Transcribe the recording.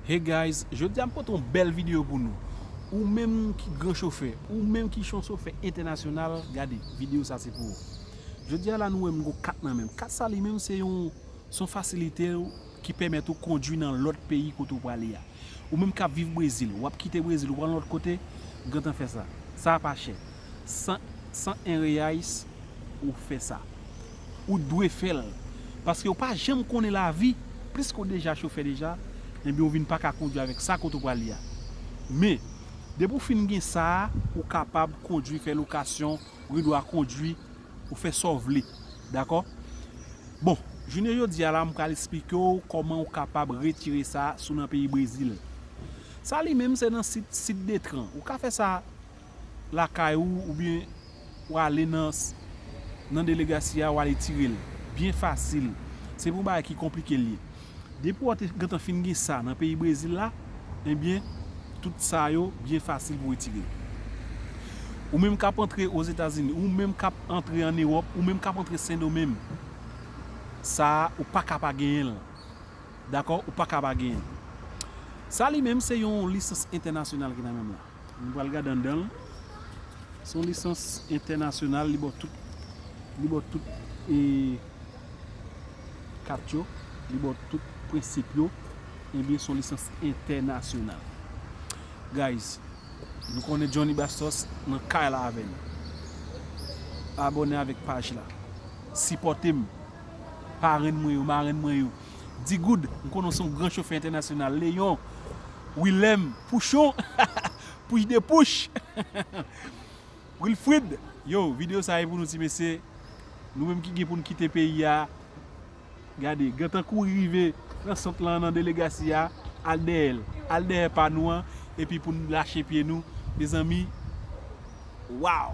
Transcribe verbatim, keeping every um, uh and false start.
Hey guys, jodi a m pote yon bèl videyo pou nou. Ou menm ki gran chofè, ou menm ki yon chofè entènasyonal, gade, videyo sa se pou ou. Jodi a la nou wè m gon kat nan men m. Kat sa li menm se yon, se yon fasilite ki pèmèt ou kondwi nan lòt peyi kote ou prale a. Ou menm k ap viv Brezil, w ap kite Brezil, ou pral lòt kote, gentan fè sa. Sa pa chè. San, san en reais, ou fè sa. Ou dwe fè l. Paske ou pa janm konnen lavi, pliske ou deja chofè deja, enben ou vin pa ka kondwi avèk sa kote ou prale a. Men, depi ou fin gen sa a, ou kapab kondwi, fè lokasyon, ou gen dwa kondwi, ou fè sa w vle. Dakò? Bon, jounen jodi a la, m pral esplike w kòman ou kapab retire sa si w nan peyi Brezil. Sa li menm se nan sit, sit Detran. Ou ka fè sa lakay ou oubyen ou ale nan, nan delegasyon an, ou ale tire l. Byen fasil. Se pa yon bagay ki konplike l ye. Depi w te gentan fin gen sa nan peyi Brezil la, ebyen, tout sa yo byen fasil pou retire. Ou menm k ap antre Ozetazini, ou menm k ap antre ann Ewòp, ou menm k ap antre Sendomeng, sa a, ou pa ka pa genyen l. Dakò? Ou pa ka pa genyen l. Sa li menm se yon lisans entènasyonal ki nan men m la. Nou pral gade anndan l. Se yon lisans entènasyonal, li ba w tout, li ba w tout, e, kat yo, li ba w tout prensip yo. Ebyen, se yon lisans entènasyonal. Guys, nou konnen Johnny Bastos nan kay la avè n. Abòne avèk paj la. Sipòte m. Parenn mwen yo, marenn mwen yo. Digoud, m konnen w se yon gran chofè entènasyonal. Leyon, Willem, Pouchon, Pouch de Pouch, Wilfrid. Yo, videyo sa e pou nou ti mesye. Nou menm ki gen pou n kite peyi a. Gade, gentan kouri rive nan sant lan, nan delegasyon an, al dèyè l. Al dèyè pa nou an, epi pou n lache pye nou. Mezanmi, waw!